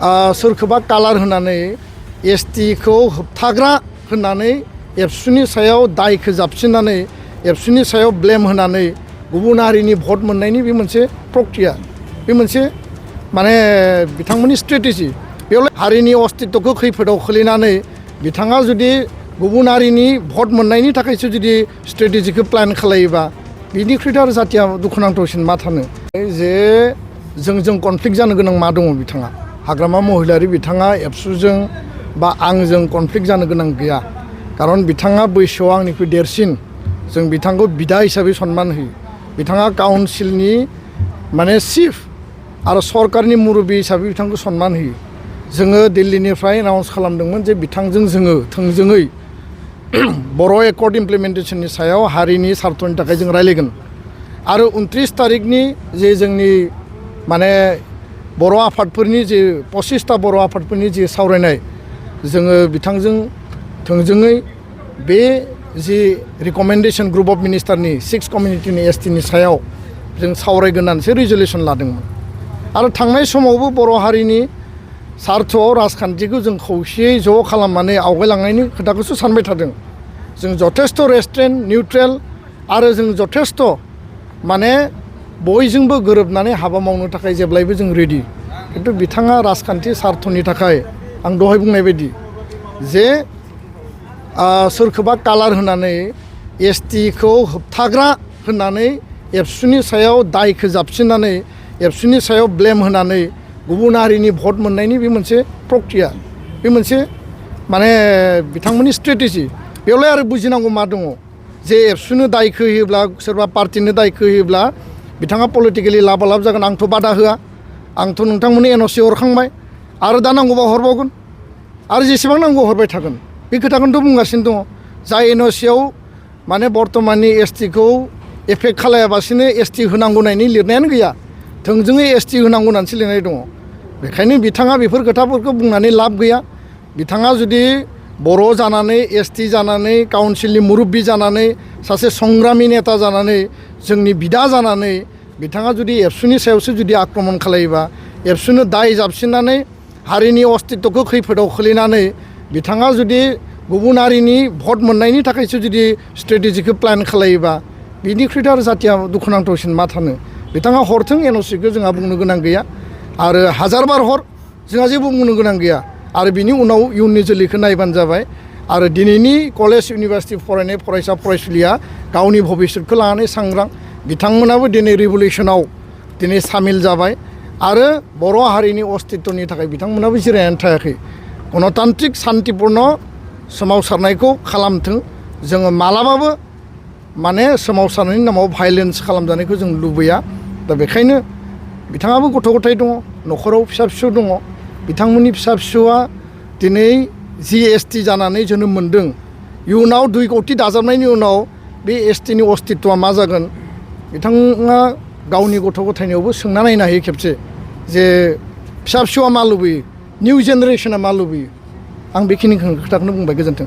सोरखौबा कालार होनानै एसटिखौ होबथाग्रा होननानै एबसुनि सायाव दायखौ जाबसिननानै एबसुनि सायाव ब्लेम होनानै गुबुन हारिनि भट मोननायनि बे मोनसे प्रक्रिया, बे मोनसे माने बिथांमोननि स्ट्रेटेजि। बेयाव हारिनि अस्तित्वखौ खैफोदाव खोलैनानै बिथाङा जुदि गुबुन हारिनि भट मोननायनि थाखायसो जुदि स्ट्रेटेजिखौ प्लान खालायोबा बिनिख्रुइथ' आरो जातिया दुखुनांथावसिन मा थानो जे जों कनफ्लिक्ट जानो गोनां मा दङ बिथाङा हाग्रामा महिलारि बिथाङा एबसुजों बा आंजों कनफ्लिक्ट जानो गोनां गैया। खारन बिथाङा बैसोआव आंनिख्रुइ देरसिन, जों बिथांखौ बिदा हिसाबै सनमान होयो। बिथाङा काउन्सिलनि माने चिफ आरो सरकारनि मुरब्बी हिसाबै बिथांखौ सनमान होयो। जोङो दिल्लीनिफ्राय एनाउन्स खालामदोंमोन जे बिथांजों जोङो थोंजोङै बर' एकर्ड इमप्लिमेन्टेसननि सायाव हारिनि सार्थनि थाखाय जों रायलायगोन। आरो 29 तारिखनि जे जोंनि माने बर' आफादफोरनि जे 25टा बर' आफादफोरनि जे सावरायनाय, जोङो बिथांजों थोंजोङै बे जि रिकमेन्डेसन ग्रुप अफ मिनिस्टारनि 6 कमिउनिटिनि एसटिनि सायाव जों सावरायगोन होननानैसो रिजलिउसन लादोंमोन। आरो थांनाय समावबो बर' हारिनि सार्थआव राजखान्थिखौ जों खौसेयै ज' खालामनानै आवगायलांनायनि खोथाखौसो सानबाय थादों। जों जथेस्थ' रेस्ट्रेन्ट निउट्रेल आरो जों जथेस्थ' माने बयजोंबो गोरोबनानै हाबा मावनो थाखाय जेब्लायबो जों रेडि। खिन्थु बिथाङा राजखान्थि सार्थनि थाखाय आं दहाय बुंनाय बायदि जे सोरखौबा कालार होनानै एसटिखौ होबथाग्रा होननानै एबसुनि सायाव दायखौ जाबसिननानै एबसुनि सायाव ब्लेम होनानै गुबुन हारिनि भट मोननायनि बे मोनसे प्रक्रिया, बे मोनसे माने बिथांमोननि स्ट्रेटेजि। बेयावलाय आरो बुजिनांगौ मा दङ जे एबसुनो दायखौ होयोब्ला सोरबा पार्टिनो दायखौ होयोब्ला बिथाङा पलिटिकेलि लाबालाब जागोन। आंथ' बादा होआ, आंथ' नोंथांमोननि एनअसि हरखांबाय आरो दा नांगौबा हरबावगोन आरो जेसेबां नांगौ हरबाय थागोन। बे खोथाखौनोथ' बुंगासिनो दङ। जाय एनअसियाव माने बर्तमाननि एसटिखौ एफेक्ट खालायाबासिनो एसटि होनांगौ होननायनि लिरनायानो गैया, थोंजोङै एसटि होनांगौ होननानैसो लिरनाय दङ। बेखायनो बिथाङा बेफोर खोथाफोरखौ बुंनानै लाब गैया। बिथाङा जुदि बर' जानानै एसटि जानानै काउन्सिलनि मुरब्बी जानानै सासे संग्रामि नेता जानानै जोंनि बिदा जानानै बिथाङा जुदि एबसुनि सायावसो जुदि आक्रमन खालायोबा एबसुनो दाय जाबसिननानै हारिनि अस्तित्वखौ खैफोदाव खोलैनानै बिथाङा जुदि गुबुन हारिनि भट मोननायनि थाखायसो जुदि स्ट्रेटेजिखौ प्लान खालायोबा बिनिख्रुइथ' आरो जातिया दुखुनांथावसिन मा थानो। बिथाङा हरथों एनअसिखौ, जोंहा बुंनो गोनां गैया। आरो हाजारबार हर, जोंहा जेबो बुंनो गोनां गैया। आरो बिनि उनाव इयुननि जोलैखौ नायबानो जाबाय। आरो दिनैनि कलेज इउनिभारसिटि फरायनाय फरायसा फरायसुलिया गावनि भबिष्यतखौ लानानै सांग्रां। बिथांमोनाबो दिनै रिभलिउसनाव दिनै सामिल जाबाय आरो बर' हारिनि अस्तित्वनि थाखाय बिथांमोनाबो जिरायनानै थायाखै। गणतान्त्रिक शान्तिपुर्ण सोमावसारनायखौ खालामथों। जोङो मालाबाबो माने सोमावसारनायनि नामाव भायलेन्स खालामजानायखौ जों लुबैया। दा बेखायनो बिथाङाबो गथ' गथाय दङ, न'खराव फिसा फिसौ दङ। बिथांमोननि फिसा फिसौआ दिनै GST जानानै जोनोम मोन्दों। इयुनाव 2 कौटि दाजाबनायनि उनाव बे एसटिनि अस्तित्वआ मा जागोन बिथाङा गावनि गथ' गथायनियावबो सोंना नायनो हायो खेबसे जे फिसा फिसौआ मा लुबैयो, निउ जेनेरेसना मा लुबैयो। आं बेखिनि खोथाखौनो बुंबाय। गोजोन्थों।